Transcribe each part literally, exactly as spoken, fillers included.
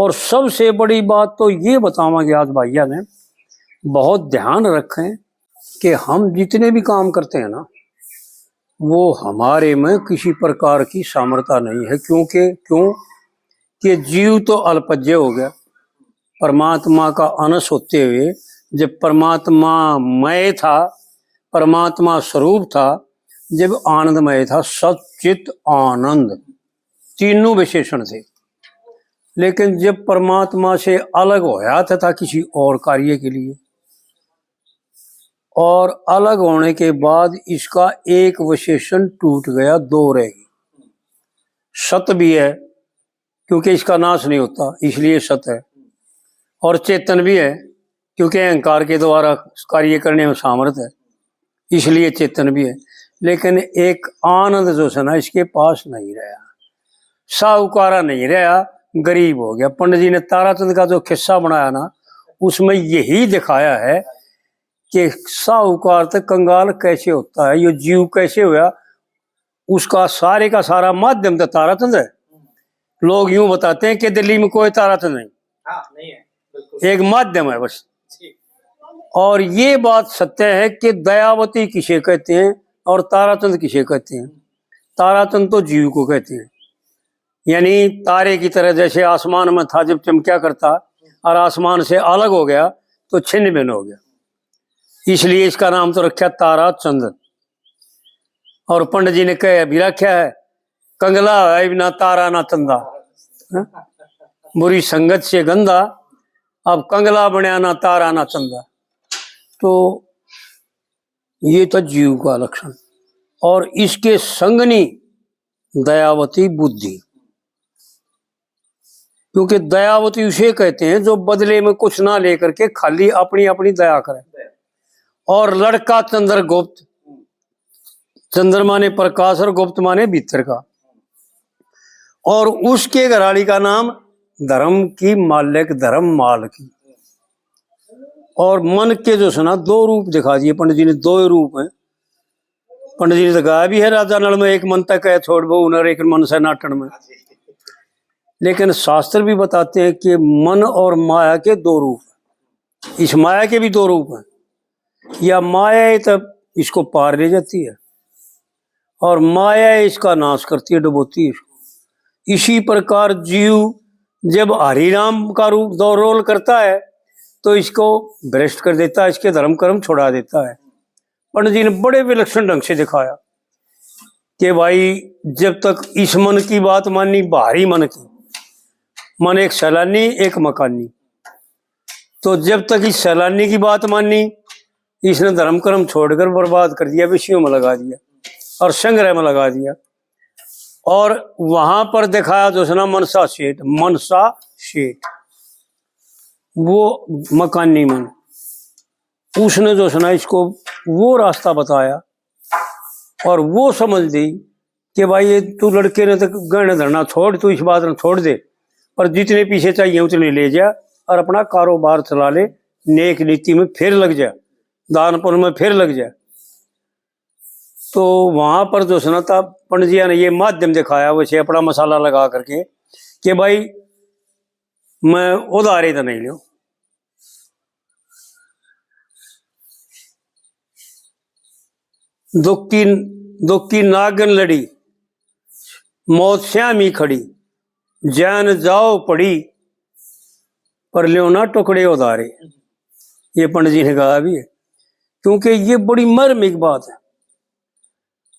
और सबसे बड़ी बात तो ये बतावांगे आज भाइया ने, बहुत ध्यान रखें कि हम जितने भी काम करते हैं ना, वो हमारे में किसी प्रकार की सामर्थ्य नहीं है। क्योंकि क्यों कि जीव तो अल्पज्य हो गया, परमात्मा का अंश होते हुए जब परमात्मा मय था, परमात्मा स्वरूप था, जब आनंदमय था, सत चित आनंद, तीनों विशेषण थे। लेकिन जब परमात्मा से अलग होया तथा किसी और कार्य के लिए, और अलग होने के बाद इसका एक विशेषण टूट गया, दो रह गई। सत भी है, क्योंकि इसका नाश नहीं होता, इसलिए सत है, और चेतन भी है, क्योंकि अहंकार के द्वारा कार्य करने में सामर्थ है, इसलिए चेतन भी है। लेकिन एक आनंद जो है ना, इसके पास नहीं रहा, साहूकारा नहीं रहा, गरीब हो गया। पंडित जी ने ताराचंद का जो किस्सा बनाया ना, उसमें यही दिखाया है कि साहूकार तो कंगाल कैसे होता है, यो जीव कैसे होया, उसका सारे का सारा माध्यम तो ताराचंद है। लोग यूं बताते हैं कि दिल्ली में कोई ताराचंद नहीं, हाँ, नहीं है, बिल्कुल। एक माध्यम है बस। जी। और ये बात सत्य है कि दयावती किसे कहते हैं और ताराचंद किसे कहते हैं। ताराचंद तो जीव को कहते हैं, यानी तारे की तरह जैसे आसमान में था जब चमक्या करता और आसमान से अलग हो गया तो छिन्न भिन्न हो गया, इसलिए इसका नाम तो रखा ताराचंद। और पंडित जी ने कह भी रखा है, कंगला है ना तारा ना चंदा, हैं? बुरी संगत से गंदा, अब कंगला बनया ना तारा ना चंदा। तो ये तो जीव का लक्षण। और इसके संगनी दयावती बुद्धि, क्योंकि दयावती उसे कहते हैं जो बदले में कुछ ना लेकर के खाली अपनी अपनी दया करे। और लड़का चंद्रगुप्त, चंद्र माने प्रकाश और गुप्त माने भीतर का, और उसके घराली का नाम धर्म की मालिक, धर्म माल की। और मन के जो है ना, दो रूप दिखा दिए पंडित जी ने, दो ही रूप हैं। पंडित जी ने तो गाया भी है, राजा नल में एक मन तक है छोड़ बहु नर एक मन से नाटन में। लेकिन शास्त्र भी बताते हैं कि मन और माया के दो रूप हैं। इस माया के भी दो रूप हैं। या माया है तो इसको पार ले जाती है, और माया है इसका नाश करती है, डुबोती है इसको। इसी प्रकार जीव जब हरि राम का रूप दो रोल करता है तो इसको भ्रष्ट कर देता है, इसके धर्म कर्म छुड़ा देता है। पंडित जी ने बड़े विलक्षण ढंग से दिखाया कि भाई, जब तक इस मन की बात माननी, बाहरी मन की, मन एक सैलानी, एक मकानी, तो जब तक इस सैलानी की बात माननी, इसने धर्म कर्म छोड़कर बर्बाद कर दिया, विषयों में लगा दिया और संग्रह में लगा दिया। और वहां पर दिखाया जो है ना, मनसा सेठ, मनसा सेठ, वो मकानी मन, उसने जो है ना इसको वो रास्ता बताया और वो समझ ली कि भाई, ये तू लड़के ने तो गहने धरना छोड़, तू इस बात ने छोड़ दे, पर जितने पीछे चाहिए उतने ले जा और अपना कारोबार चला ले, नेक नीति में फिर लग जा, दान पुण्य में फिर लग जा। तो वहां पर जो है ना था, पंडित जी ने ये माध्यम दिखाया, वैसे अपना मसाला लगा करके कि भाई, मैं उधारे तो नहीं लियो। दुखी, दुखी नागन लड़ी, मौत स्यामी खड़ी, जैन जाओ पड़ी, पर लियो ना टुकड़े उधारे। ये पंडित जी ने कहा भी है, क्योंकि ये बड़ी मर्मिक बात है।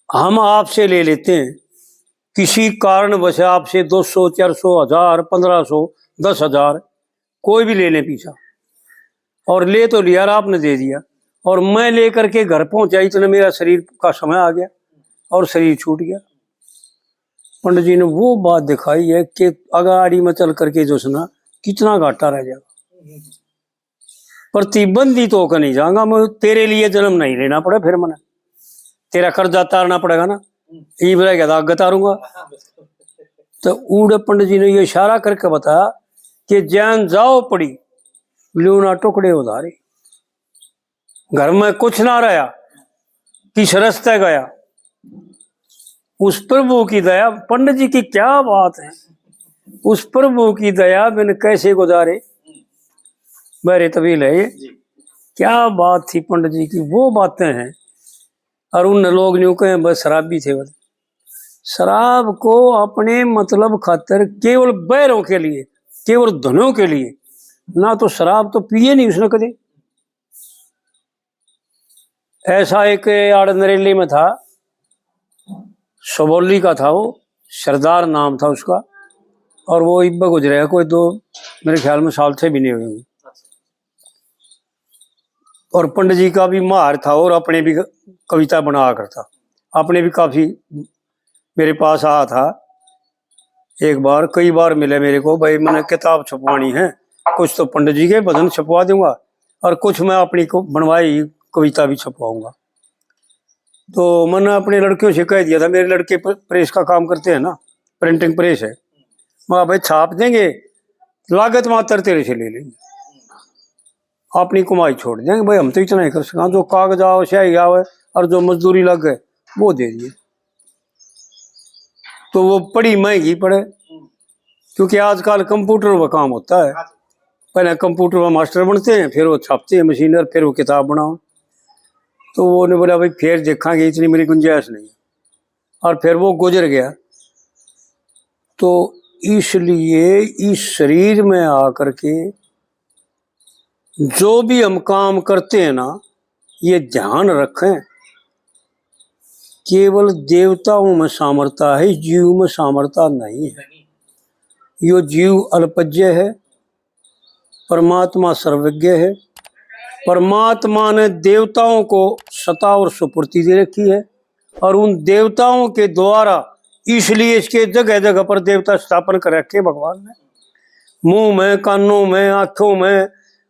हम आपसे ले लेते हैं, किसी कारणवश आपसे दो सौ, चार सौ, हजार, पन्द्रह सौ, दस हजार, कोई भी ले लें पीछा, और ले तो लिया और आपने दे दिया, और मैं लेकर के घर पहुंचा, इतने मेरा शरीर का समय आ गया और शरीर छूट गया। पंडित जी ने वो बात दिखाई है कि अगाड़ी में चल करके जो है ना, कितना घाटा रह जाएगा। प्रतिबंधित होकर नहीं जाऊंगा मैं, तेरे लिए जन्म नहीं लेना पड़े, फिर मने तेरा कर्जा तारना पड़ेगा ना। इब रह गया तो आगे तारूंगा। तो उड़े पंडित जी ने ये इशारा करके बताया कि जैन जाओ पड़ी, लियो ना टुकड़े उधारे। घर में कुछ ना रहा, किस रास्ते गया। उस प्रभु की दया, पंडित जी की क्या बात है। उस प्रभु की दया बिन कैसे गुजारे। मेरे तबील है ये। क्या बात थी पंडित जी की, वो बातें हैं। और उन लोग न्यू कहें, बस शराबी थे वो। शराब को अपने मतलब खातर केवल बैरों के लिए, केवल धनों के लिए, ना तो शराब तो पिए नहीं उसने कदे। ऐसा एक आड़ नरेली में था, सबौली का था वो, सरदार नाम था उसका, और वो इब्बे गुजरे कोई दो, मेरे ख्याल में साल से भी नहीं हुए। और पंडित जी का भी माहर था और अपने भी कविता बना करता, अपने भी काफी मेरे पास आया था। एक बार, कई बार मिले मेरे को, भाई मैंने किताब छपवानी है, कुछ तो पंडित जी के भजन छपवा दूंगा और कुछ मैं अपनी को बनवाई कविता भी छपवाऊंगा। तो मैंने अपने लड़कियों से कह दिया था, मेरे लड़के प्रेस का काम करते हैं ना, प्रिंटिंग प्रेस है, मैं भाई छाप देंगे, लागत मात्र तेरे से ले लेंगे, अपनी कमाई छोड़ देंगे भाई, हम तो इतना ही कर सका, जो कागज आवे, स्याही आवे और जो मजदूरी लग गए वो दे दिए। तो वो पड़ी महंगी पड़े, क्योंकि आजकल कंप्यूटर पर काम होता है। पहले कंप्यूटर पर मास्टर बनते हैं, फिर वो छापते हैं मशीनर, फिर वो किताब बनाओ। तो वो ने बोला, भाई फिर देखांगे, इतनी मेरी गुंजाइश नहीं। और फिर वो गुजर गया। तो इसलिए इस शरीर में आकर के जो भी हम काम करते हैं ना, ये ध्यान रखें, केवल देवताओं में सामर्थ्य है, जीव में सामर्थ्य नहीं है। यो जीव अल्पज्ञ है, परमात्मा सर्वज्ञ है। परमात्मा ने देवताओं को सत्ता और सुपूर्ति दे रखी है और उन देवताओं के द्वारा इसलिए इसके जगह जगह पर देवता स्थापन कर रखे भगवान ने, मुंह में, कानों में, आंखों में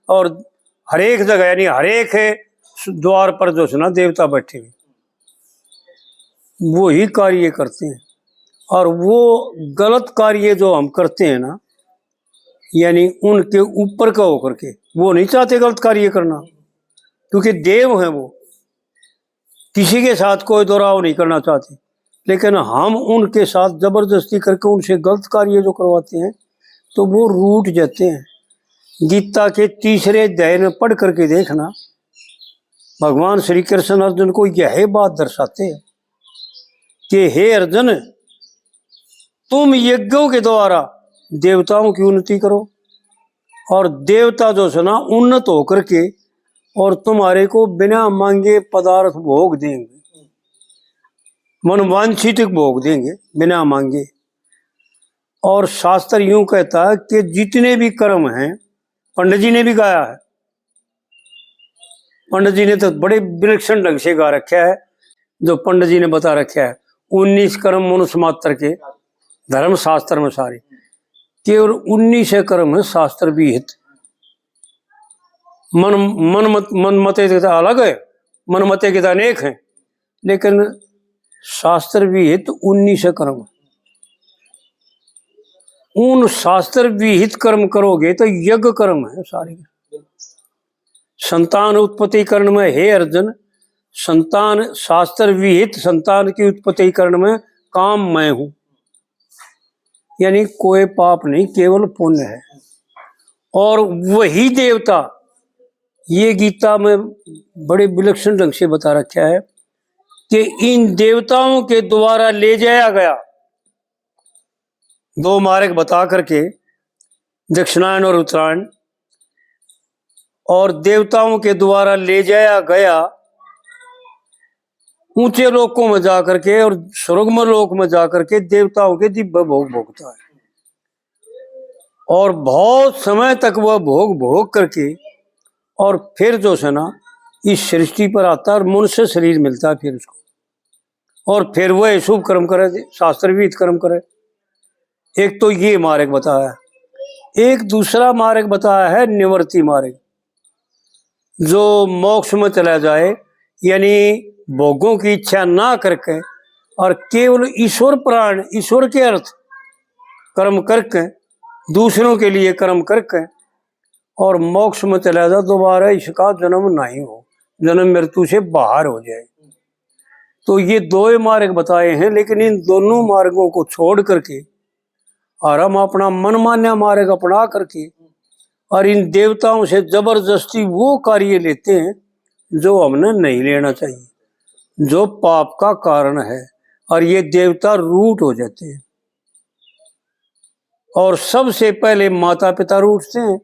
और हरेक जगह, यानी हरेक द्वार पर जो है ना देवता बैठे हुए, वो ही कार्य करते हैं। और वो गलत कार्य जो हम करते हैं ना, यानी उनके ऊपर का होकर के, वो नहीं चाहते गलत कार्य करना, क्योंकि देव हैं वो, किसी के साथ कोई दोराव नहीं करना चाहते, लेकिन हम उनके साथ जबरदस्ती करके उनसे गलत कार्य जो करवाते हैं तो वो रूठ जाते हैं। गीता के तीसरे अध्याय में पढ़ करके देखना, भगवान श्री कृष्ण अर्जुन को यह बात दर्शाते हैं कि हे अर्जुन, तुम यज्ञों के द्वारा देवताओं की उन्नति करो और देवता जो है ना उन्नत होकर के और तुम्हारे को बिना मांगे पदार्थ भोग देंगे, मनवांछित भोग देंगे बिना मांगे। और शास्त्र यूं कहता है कि जितने भी कर्म हैं, पंडित जी ने भी गाया है, पंडित जी ने तो बड़े विलक्षण ढंग से गा रखा है, जो पंडित जी ने बता रखा है, उन्नीस कर्म मनुष्य मात्र के, धर्म शास्त्र में सारे, केवल उन्नीस कर्म है शास्त्र विहित। मन, मन मत, मन मते के तो अलग है, मन मते के तो अनेक हैं, लेकिन शास्त्र विहित उन्नीस कर्म। उन शास्त्र विहित कर्म करोगे तो यज्ञ कर्म है सारे। संतान उत्पत्ति करण में, हे अर्जुन, संतान, शास्त्र विहित संतान की उत्पत्ति करण में काम मैं हूं, यानी कोई पाप नहीं, केवल पुण्य है। और वही देवता, ये गीता में बड़े विलक्षण ढंग से बता रखा है कि इन देवताओं के द्वारा ले जाया गया, दो मार्ग बता करके, दक्षिणायन और उत्तरायण, और देवताओं के द्वारा ले जाया गया, ऊंचे लोकों में जाकर के और स्वर्ग में लोक में जाकर के देवताओं के दिव्य भोग भोगता है। और बहुत समय तक वह भोग भोग करके और फिर जो है ना, इस सृष्टि पर आता है और मनुष्य शरीर मिलता है फिर उसको, और फिर वह शुभ कर्म करे, शास्त्र विहित कर्म करे। एक तो ये मार्ग बताया, एक दूसरा मार्ग बताया है निवर्ति मार्ग, जो मोक्ष में चला जाए, यानी भोगों की इच्छा ना करके और केवल ईश्वर प्राण, ईश्वर के अर्थ कर्म करके, दूसरों के लिए कर्म करके और मोक्ष में चला जाए, दोबारा इसका जन्म नहीं हो, जन्म मृत्यु से बाहर हो जाए। तो ये दो ही मार्ग बताए हैं, लेकिन इन दोनों मार्गों को छोड़ करके और हम अपना मनमान्या मार्ग अपना करके और इन देवताओं से जबरदस्ती वो कार्य लेते हैं जो हमने नहीं लेना चाहिए, जो पाप का कारण है। और ये देवता रूठ हो जाते हैं। और सबसे पहले माता पिता रूठते हैं,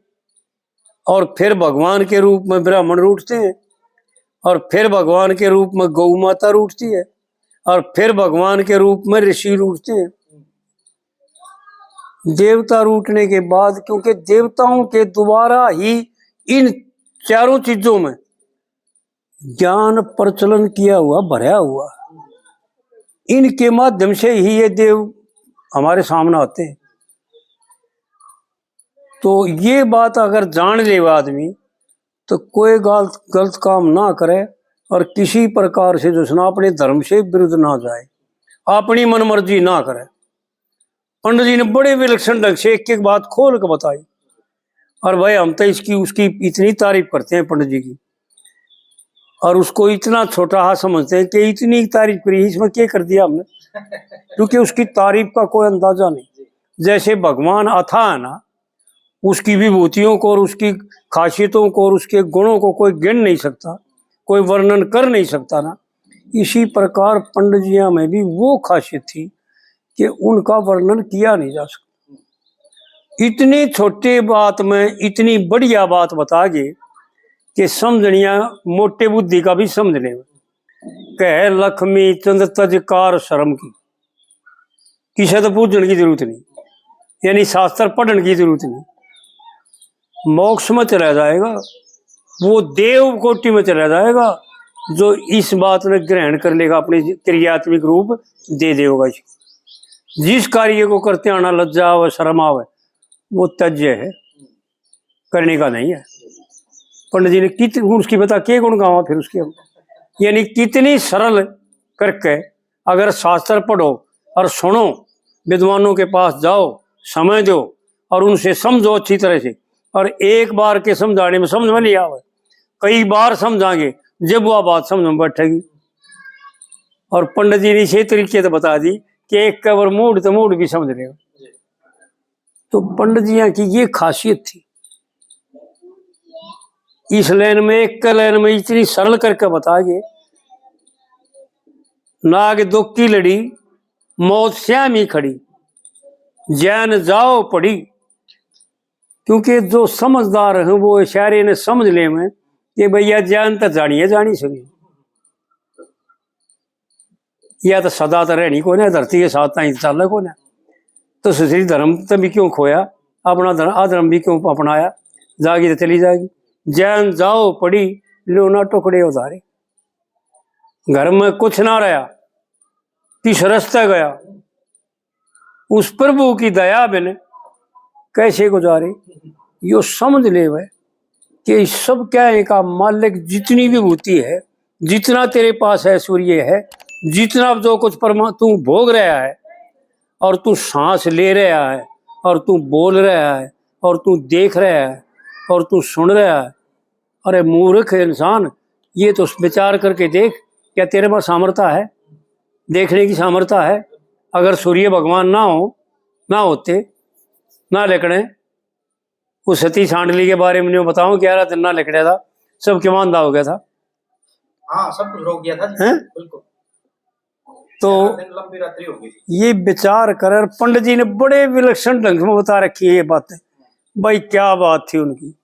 और फिर भगवान के रूप में ब्राह्मण रूठते हैं, और फिर भगवान के रूप में गौ माता रूठती है, और फिर भगवान के रूप में ऋषि रूठते हैं। देवता रूठने के बाद, क्योंकि देवताओं के द्वारा ही इन चारों चीजों में ज्ञान प्रचलन किया हुआ, भरा हुआ, इनके माध्यम से ही ये देव हमारे सामने आते हैं। तो ये बात अगर जान ले आदमी, तो कोई गलत, गलत काम ना करे, और किसी प्रकार से जो है ना अपने धर्म से विरुद्ध ना जाए, अपनी मनमर्जी ना करे। पंडित जी ने बड़े विलक्षण ढंग से एक एक बात खोल के बताई। और भाई, हम तो इसकी, उसकी इतनी तारीफ करते हैं पंडित जी की, और उसको इतना छोटा हा समझते हैं कि इतनी तारीफ करी, इसमें क्या कर दिया हमने, क्योंकि उसकी तारीफ का कोई अंदाजा नहीं। जैसे भगवान अथाह है ना, उसकी विभूतियों को और उसकी खासियतों को और उसके गुणों को कोई गिन नहीं सकता, कोई वर्णन कर नहीं सकता ना, इसी प्रकार पंडित जियां में भी वो खासियत थी कि उनका वर्णन किया नहीं जा सकता। इतनी छोटी बात में इतनी बढ़िया बात बता गए कि समझनिया मोटे बुद्धि का भी समझ ले। कह लक्ष्मी चंद तज कार शर्म की, किसे तो पूछने की जरूरत नहीं, यानी शास्त्र पढ़ने की जरूरत नहीं। मोक्ष में चला जाएगा, वो देव कोटि में चला जाएगा जो इस बात ने ग्रहण कर लेगा, अपने त्रियात्मिक रूप दे देगा इसको। जिस कार्य को करते आना लज्जा आवे, शर्म आवे, वो तज्य है, करने का नहीं है। पंडित जी ने कित गुण उसकी बता, के गुण गावा फिर उसके हम, यानी कितनी सरल करके अगर शास्त्र पढ़ो और सुनो, विद्वानों के पास जाओ, समय दो और उनसे समझो अच्छी तरह से। और एक बार के समझाने में समझ में नहीं आवे, कई बार समझाएंगे, जब वह बात समझ में बैठेगी। और पंडित जी ने इसी तरीके से बता दी कि एक कबर मूड तो मूड भी समझ लेगा। तो पंडित जियां की ये खासियत थी। इस लाइन में, एक के लाइन में इतनी सरल करके बता गए, नाग दोकी लड़ी, मौत स्यामी खड़ी, जैन जाओ पड़ी। क्योंकि जो समझदार हैं वो इशारे ने समझ ले में कि भैया जैन तो जानी है, जानी सके, या तो सदा तो रहनी कोने, धरती के साथ ताई चाले कोने। तो सुश्री धर्म तो भी क्यों खोया, अपना धर्म, अधर्म भी क्यों अपनाया, जागी तो चली जाएगी। जैन जाओ पड़ी, लो ना टुकड़े उधारे। घर में कुछ ना रहा, किस रास्ते गया, उस प्रभु की दया बिन कैसे गुजारे। यो समझ ले वह कि इस सब क्या का मालिक जितनी विभूति है, जितना तेरे पास ऐश्वर्य है, जितना जो कुछ परमा तू भोग रहा है, और तू सांस ले रहा है, और तू बोल रहा है, और तू देख रहा है, और तू सुन रहा है, अरे मूर्ख इंसान, ये तो विचार करके देख, क्या तेरे में सामर्थ्य है, देखने की सामर्थ्य है? अगर सूर्य भगवान ना हो, ना होते, ना लिकड़े, उस सती सांडली के बारे में न्यू बताऊं, ग्यारह दिन ना लिकड़ा था, सब क्यों आंधा हो गया था। हाँ, सब कुछ रोक गया था जी। हैं? बिल्कुल। तो ग्यारह दिन लंबी रात्रि हो गई थी। ये विचार कर, और पंडित जी ने बड़े विलक्षण ढंग में बता रखी है ये बातें। भाई, क्या बात थी उनकी।